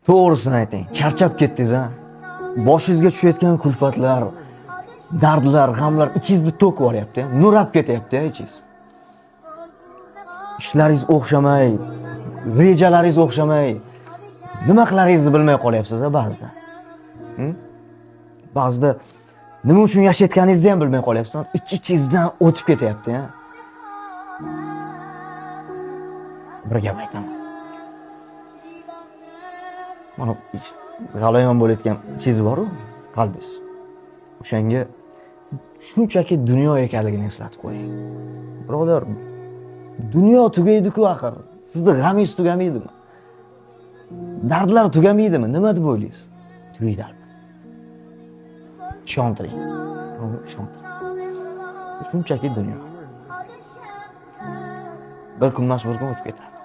To'g'risini ayting, charchab ketdingiz a? Boshingizga tushayotgan kulfatlar, dardlar, g'amlar ichingizni to'kib yuboryapti, nurab ketyapti ichingiz. Ishlaringiz o'xshamay, rejalaringiz o'xshamay, nima qilaringizni bilmay qolyapsiz a ba'zida. Ba'zida nima uchun yashayotganingizni ham bilmay qolyapsiz. Ich-ichingizdan o'tib ketyapti, a? Bir gap aytaman. Mana g'alayon bo'layotgan ichingiz bor-ku, qalbingiz. O'shanga shunchaki dunyo ekanligini eslatib qo'ying. Birodar, dunyo tugaydi-ku axir. Sizni g'amingiz tugamaydimi? Dardlar tugamaydimi? Nima deb o'ylaysiz? Tugaydi albatta. Ishontiring. Ishontiring. Shunchaki dunyo. Bir kun emas, bir kun o'tib ketadi.